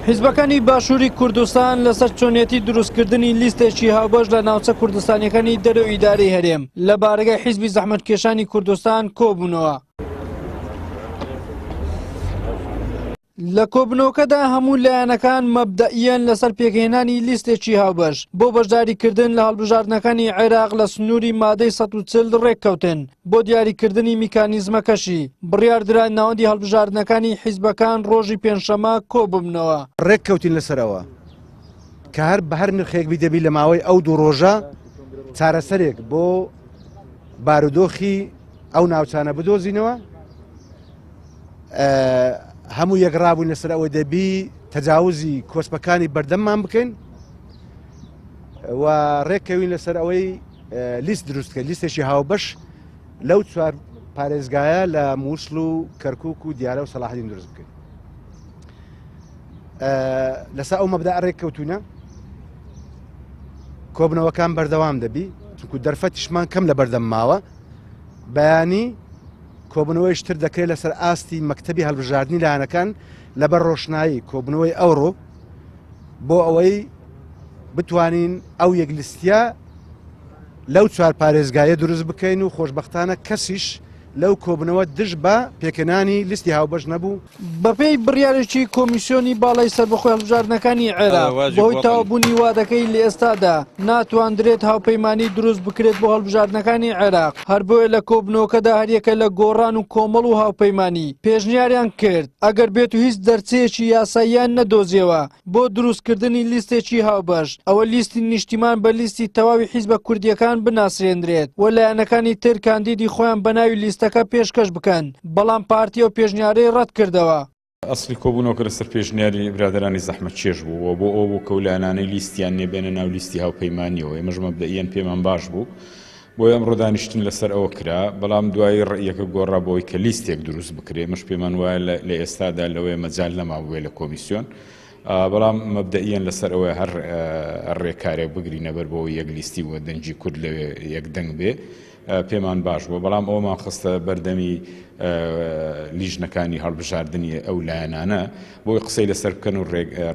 حیزبەکانی باشووری کوردستان لەسەر چۆنیەتی دروستکردنی لیستێکی هاوبەش لە ناوچە کوردستانیەکانی دەرەوەی ئیدارەی هەرێم لە بارەگای حیزبی زەحمەتکێشانی کوردستان کۆبوونەوە. لە کۆبنەوەکەدا هەموو لایەنەکان مەبدەئیەن لەسەر پێکهێنانی لیستێکی هاوبەش بۆ بەشداریکردن لە هەڵبژاردنەکانی عێراق لە سنووری مادەی 140 ڕێککەوتن بۆ دیاریکردنی میکانیزمەکەشی بڕیاردرا ناوەندی هەڵبژاردنەکانی حیزبەکان ڕۆژی پێنجشەممە کۆببنەوە. ڕێککەوتین لەسەر ئەوە کە هەر بە هەر نرخێک بی دەبی لە ماوەی ئەو دوو ڕۆژە چارەسەرێک بۆ بارودۆخی ئەو ناوچانە بدۆزینەوە. هەموو یەک ڕابووین لەسەر ئەوەی دەبی تەجاوزی کۆسپەکانی بەردەممان بکەین و ڕێککەوین لەسەر ئەوەی لیست دروست بکەین لیستێکی هاوبەش لەو چوار پارێزگایە لە مووسڵ و کەرکک و دیارە و سەلاحدین دروست بکەین لەسەر ئەو مەبدا ڕێککەوتونە کۆبنەوەکان بەردەوام دەبی چونکو دەرفەتیشمان کەم لە بەردەم ماوە بەیانی کۆبوونەوەیش تر دەکرێت لەسەر ئاستی مەکتەبی هەڵبژاردنی لایەنەکان لەبەر ڕۆشنایی کۆبوونەوەی ئەوڕۆ بۆ ئەوەی بتوانین ئەو یەکلیستیە لەو چوار پارێزگایە دروست بکەین و خۆشببختانە کەسیش لەو کۆبنەوە دژ بە پێکهێنانی لیستی هاوبەش نەبوو. بەپێی بڕیارێکی کۆمیسیۆنی باڵای سەربەخۆی هەڵبژاردنەکانی عێراق، بەهۆی تەواوبوونی وادەکەی لە ئێستادا ناتواندرێت هاوپەیمانی دروست بکرێت بۆ هەڵبژاردنەکانی عێراق، هەر بۆیە لە کۆبوونەوەکەدا هەریەکە لە گۆڕان و کۆمەڵ و هاوپەیمانی پێشنیاریان کرد ئەگەر بێتو هیچ دەرچەیەکی یاساییان نەدۆزیەوە بۆ دروستکردنی لیستێکی هاوبەش، ئەوە لیستی نیشتیمان بە لیستی تەواوی حیزبە کوردییەکان بناسرێندرێت و لایەنەکانی تر کاندیدی خۆیان بەناوی لیستەکە پێشکەش بکەن، بەڵام پارتی ئەو پێشنیارەی ڕەتکردەوە. ئەسڵی کۆبوونەوەکە لەسەر پێشنیاری برادەرانی زەحمەتکێش بوو و بۆ ئەوە بوو کە ئەو لایەنانەی لیستیان نییە بێنە ناو لیستی هاوپەیمانییەوە، ئێمەش مەبدەئیەن پێمان باش بوو، بۆیە ئەمڕۆ دانیشتن لەسەر ئەوە کرا، بەڵام دوایی ڕەئیەکە گۆڕا بۆ ئەوەی کە لیستێک دروست بکرێ، ئێمەش پێمان وایە لە ئێستادا لەوەیە مەجال نەمابووێ لە کۆمیسیۆن، بەڵام مەبدەئیەن لەسەر ئەوەیە هەر ڕێکارێک بگرینە بەر بۆ ئەوەی یەک لیستی و دەنگی کورد لەوێ یەک دەنگ بێ پێمان باش بووە، بەڵام ئەوەمان خستە بەردەمی لیژنەکانی هەڵبژاردنی ئەو لایەنانە بۆی قسەی لەسەر بکەن و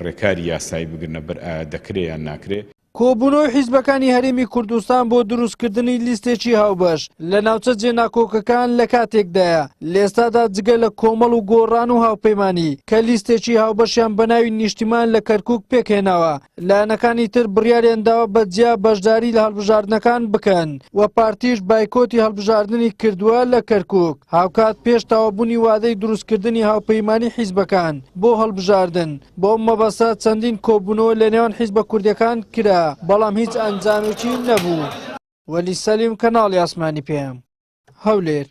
ڕێکاری یاسایی بگرنە بەر ئایا دەکرێ یان ناکرێ. کۆبوونەوەی حیزبەکانی هەرێمی کوردستان بۆ دروستکردنی لیستێکی هاوبەش لە ناوچە جێناکۆکەکان لە کاتێکدایە لە ئێستادا جگە لە کۆمەڵ و گۆڕان و هاوپەیمانی کە لیستێکی هاوبەشیان بە ناوی نیشتیمان لە کەرکوک پێکهێناوە لایەنەکانی تر بڕیاریان داوە بە جیا بەشداری لە هەڵبژاردنەکان بکەن و پارتیش بایکۆتی هەڵبژاردنی کردووە لە کەرکوک هاوکات پێش تەواوبوونی وادەی دروستکردنی هاوپەیمانی حیزبەکان بۆ هەڵبژاردن بۆ ئەم مەبەستە چەندین کۆبوونەوە لە نێوان حیزبە کوردیەکان کرا، بەڵام هیچ ئەنجامێکی نەبوو. وەلی سەلیم، کەناڵی ئاسمانی پەیام، هەولێر.